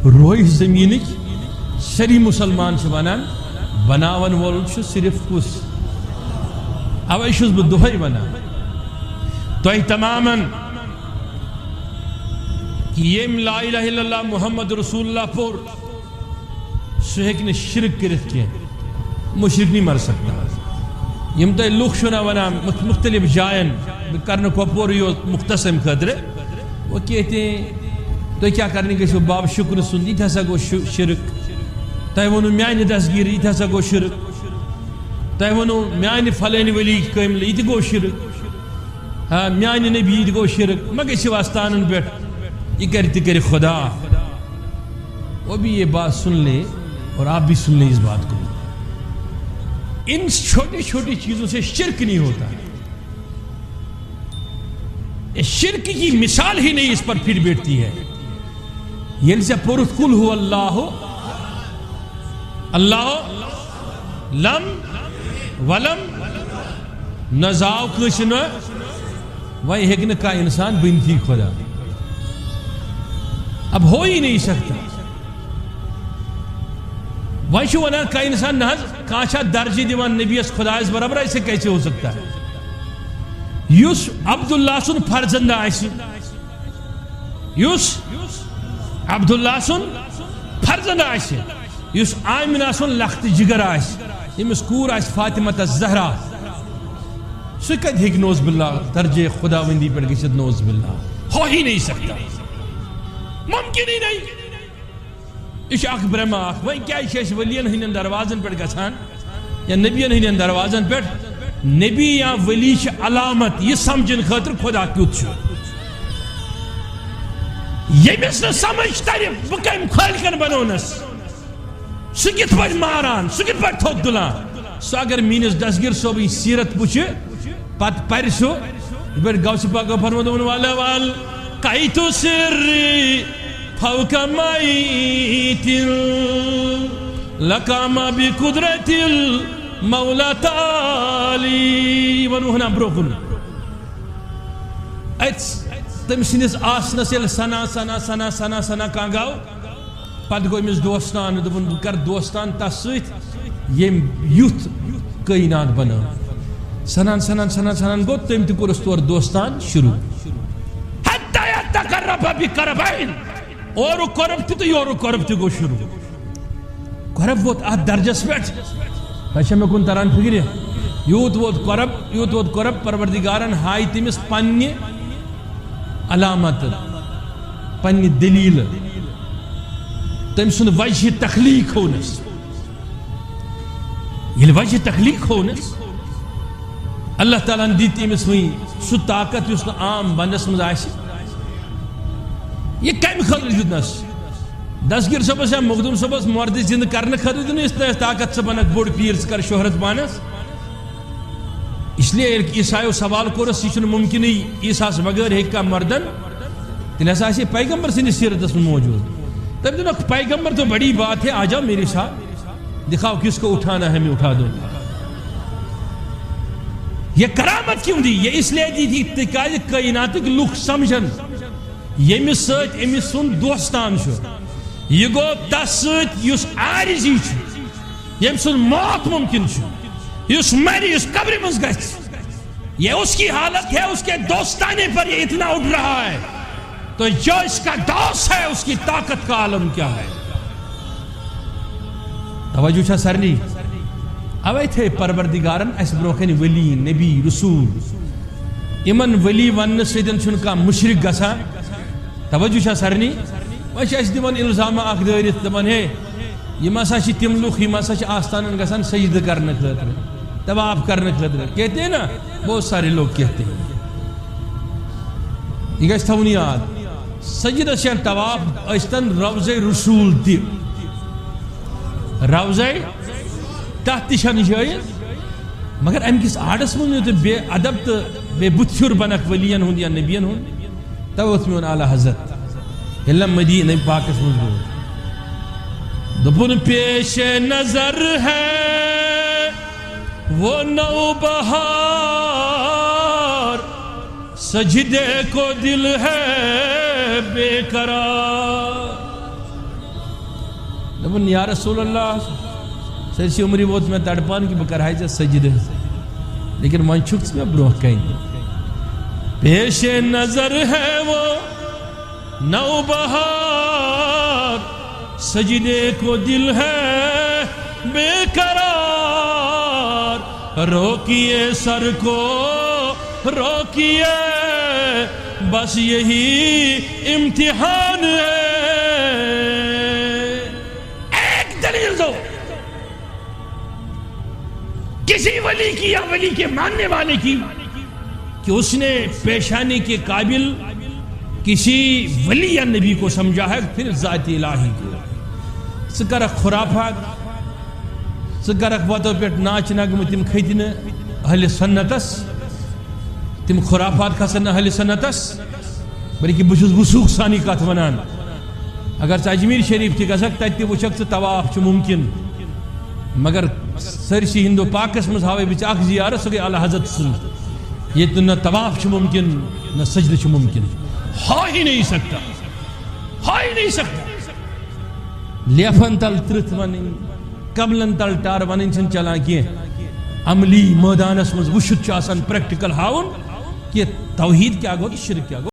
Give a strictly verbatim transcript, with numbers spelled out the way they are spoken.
روے زمینٕکۍ سٲری مُسلمان چھِ وَنان، بَناوَن وول چھُ صرف کُس؟ اَوَے چھُس بہٕ دۄہَے وَنان تۄہہِ تمامَن، کہِ ییٚمۍ لا الہ الا اللہ محمد رسول اللہ پوٚر، سُہ ہیٚکہِ نہٕ شرک کٔرِتھ کینٛہہ، مُشرِک نہیں مر سکتا۔ یِم تۄہہِ لُکھ چھِو نہ وَنان مُخ-، مُختٔلِف جایَن، بہٕ کَرٕ نہٕ کۄپوورٕے یوت مُختص اَمہِ خٲطرٕ، وہ کہتے ہیں، تُہۍ کیٛاہ کَرنہِ گٔژھِو بابا شُکرٕ سُنٛد، یہِ تہِ ہسا گوٚو شُ-، شِرک۔ تۄہہِ ووٚنوُ میٛانہِ دستگیٖر، یہِ تہِ ہسا گوٚو شِرک۔ تۄہہِ ووٚنوُ میٛانہِ فلٲنۍ ؤلی کٲمہِ، یہِ تہِ گوٚو شِرک۔ ہا، میٛانہِ نبی، یہِ تہِ گوٚو شِرک۔ مہ گٔژھِو آستانَن پٮ۪ٹھ، یہِ کَرِ تہِ کَرِ خدا۔ وہ بھی یہ بات سن لے اور آپ بھی سن لیں اس بات کو۔ ان چھوٹی چھوٹی چیزوں سے شرک نہیں ہوتا۔ شرک کی مثال ہی نہیں اس پر پھر بیٹھتی ہے۔ ییٚلہِ ژےٚ پوٚرُتھ قل هو اللہ، اللہ لم ولم، نہ زاو کٲنٛسہِ نہٕ، وۄنۍ ہیٚکہِ نہٕ کانٛہہ اِنسان بٔنتھٕے خۄدا۔ اب ہو ہی نہیں سکتا۔ وۄنۍ چھُ وَنان کانٛہہ اِنسان، نہ حظ، کانٛہہ چھا درجہِ دِوان نبیَس خۄدایَس برابر، ایسے کیسے ہو سکتا ہے؟ یُس عبداللہ سُنٛد فرزند آسہِ، یُس عبداللہ سُنٛد فرزند آسہِ، یُس آمنہ سُنٛد لخت جگر آسہِ، ییٚمِس کوٗر آسہِ فاطمہ الزہرا، سُہ کتہِ ہیٚکہِ نعوذ باللہ درجے خداوندی پٮ۪ٹھ گٔژھِتھ؟ نعوذ باللہ، ہو ہی نہیں سکتا، ممکن ہی نہیں۔ یہِ چھُ اکھ برٛہما اکھ۔ وۄنۍ کیٛازِ چھِ أسۍ ؤلین ہٕنٛدٮ۪ن دروازن پٮ۪ٹھ گژھان یا نبین ہٕنٛدٮ۪ن دروازن پٮ۪ٹھ؟ نبی یا ؤلی چھِ علامت یہِ سمجھنہٕ خٲطرٕ خدا کیُتھ چھُ۔ ییٚمِس نہٕ سمجھ ترِ بہٕ کمہِ خٲلقن بنوونس، سُہ کِتھ پٲٹھۍ ماران، سُہ کِتھ پٲٹھۍ تھوٚد تُلان، سُہ اگر میٲنِس دستگیر صٲبٕنۍ سیرت وٕچھِ، پتہٕ پرِ سُہ، یِتھ پٲٹھۍ غوث پاک فرمووُن، "ولو القیت سری فوق میت لقام بقدرت المولا تعالی"۔ وۄنۍ وَنہٕ ہا برٛونٛہہ کُن۔ اَتہِ تٔمۍ سٕنٛدِس آسنَس ییٚلہِ سَنا، سَنا، سَنا، سَنا، سَنا کانٛہہ گاو، پتہٕ گوٚو أمِس دوستان، دوٚپُن، "بہٕ کرٕ دوستان تَس سۭتۍ، ییٚمۍ یُتھ کٲینات بنٲو۔" سَنان، سَنان، سَنان، سَنان گوٚو، تٔمۍ تہِ کوٚرُس تورٕ دوستان شروٗع۔ حتی تقرب بقربین۔ اورُک قرب تہِ تہٕ یورُک قرب تہِ گوٚو شروٗع۔ قرب ووت اتھ درجس پٮ۪ٹھ۔ تۄہہِ چھا مےٚ کُن تران فکرِ؟ یوٗت ووت قرب، یوٗت ووت قرب، پروردگارن ہایہِ تٔمِس پننہِ علامت، پننہِ دلیل، تٔمۍ سُنٛد وجہ تخلیق ہوونس۔ ییٚلہِ وجہ تخلیق ہوونس، اللہ تعالیٰ ہن دِتۍ أمِس وۄنۍ سُہ طاقت یُس نہٕ عام بندس منٛز آسہِ۔ یہِ کمہِ خٲطرٕ دیُتنس؟ دستگیر صٲبس یا مخدوم صٲبس مردٕ زندٕ کرنہٕ خٲطرٕ دیُتنس طاقت، ژٕ بنکھ بوٚڑ پیٖر، ژٕ کر شہرت پانس۔ اس لیے ییٚلہِ عیسایو سوال کوٚرُس، یہِ چھُنہٕ مُمکِنٕے، عیسیٰ ہس بغٲر ہیٚکہِ کانٛہہ مردن، تیٚلہِ ہسا آسہِ یہِ پیغمبر سٕنٛدِس سیرتس منٛز موجود۔ تٔمۍ دوٚپُکھ، "پیغمبر تو بڑی بات ہے، آ جاؤ میرے ساتھ، دکھاؤ کس کو اٹھانا ہے، میں اٹھا دوں گا۔" یہ کرامت کیوں دی؟ یہ اس لیے دی تھی تاکہ کائناتٕکۍ لُکھ سمجھن، ییٚمِس سۭتۍ أمِس سُنٛد دوستان چھُ، یہِ گوٚو تس سۭتۍ یُس عارضی چھُ، ییٚمۍ سُنٛد موت مُمکِن چھُ، یُس مرِ، یُس قبرِ منٛز گژھِ۔ یہ اس کی حالت ہے، اس کے دوستانے پر یہ اتنا اٹھ رہا ہے۔ تو جو اس کا دوست ہے، اس کی طاقت کا عالم کیا ہے؟ توجہ چھا سارنٕے؟ اوے تھٲے پروردگارن اسہِ برونٛہہ کنہِ ولی، نبی، رسول۔ یِمن ولی وننہٕ سۭتۍ چھُنہٕ کانٛہہ مُشرِک گژھان۔ توجہ چھا سارنٕے؟ وۄنۍ چھِ اسہِ دِوان الزامہ اکھ دٲرِتھ، دپان، ہے، یِم ہسا چھِ تِم لُکھ، یِم ہسا چھِ آستانن گژھان سجدٕ کرنہٕ خٲطرٕ، طواف کرنہٕ خٲطرٕ۔ کہتے ہیں نا، بہت سارے لوگ کہتے ہیں۔ یہِ گژھِ تھاوُن یاد۔ سجدس یا طواف ٲسۍتن روضے رسول تہِ۔ روضے، تتھ تہِ چھنہٕ جٲیز۔ مگر امہِ کِس آڑس منٛز یُتھ بے ادب تہٕ بے بُتھ پھیُر بنکھ ؤلین ہُنٛد یا نبین ہُنٛد، توے اوس میون اعلیٰ حضرت ییٚلہِ نہ مدیٖنہ پاکس منٛز روٗد۔ دوٚپُن، پیش نظر ہے وہ نو بہار، سجدے کو دل ہے بے قرار۔ دوٚپُن، یا رسول اللہ، سٲرسٕے عمرِ ووت مےٚ تڑپان کہِ بہٕ کرٕ ہا ژےٚ سجدٕ، لیکن وۄنۍ چھُکھ ژٕ مےٚ برونٛہہ کنہِ۔ پیش نظر ہے وہ نوبہار، سجدے کو دل ہے بے قرار، روکیے سر کو روکیے، بس یہی امتحان ہے۔ ایک دلیل دو کسی ولی کی یا ولی کے ماننے والے کی کہ اس نے پیشانی کے قابل کسی ولی یا نبی کو سمجھا ہے، پھر ذات الہی کو۔ ژٕ کرکھ خرافات، ژٕ کرکھ وتو پٮ۪ٹھ ناچ نغمہٕ، تِم کھٔتۍ نہٕ اہل سنتس، تِم خرافات کھسن نہٕ اہل سنتس، بلکہ بہٕ چھُس وثوق سانی کتھ ونان۔ اگر ژٕ اجمیر شریف تہِ گژھکھ، تتہِ تہِ وٕچھکھ ژٕ طواف چھُ ممکن، مگر سٲرسٕے ہندو پاکس منٛز ہاوے بہٕ ژےٚ اکھ زیارت، سۄ گٔے اعلیٰ حضرت سٕنٛز، ییٚتہِ نہٕ نہ طواف چھُ ممکن، نہ سجدٕ چھُ ممکن۔ ہو ہی نہیں سکتا، ہو ہی نہیں سکتا۔ لیفن تل ترٕتھ ونٕنۍ، کملن تل ٹار ونٕنۍ چھنہٕ چلان کینٛہہ۔ عملی مٲدانس منٛز وٕچھُتھ چھُ آسان، پریکٹیکل ہاوُن کہِ توحید کیٛاہ گوٚو تہٕ شرک کیٛاہ گوٚو۔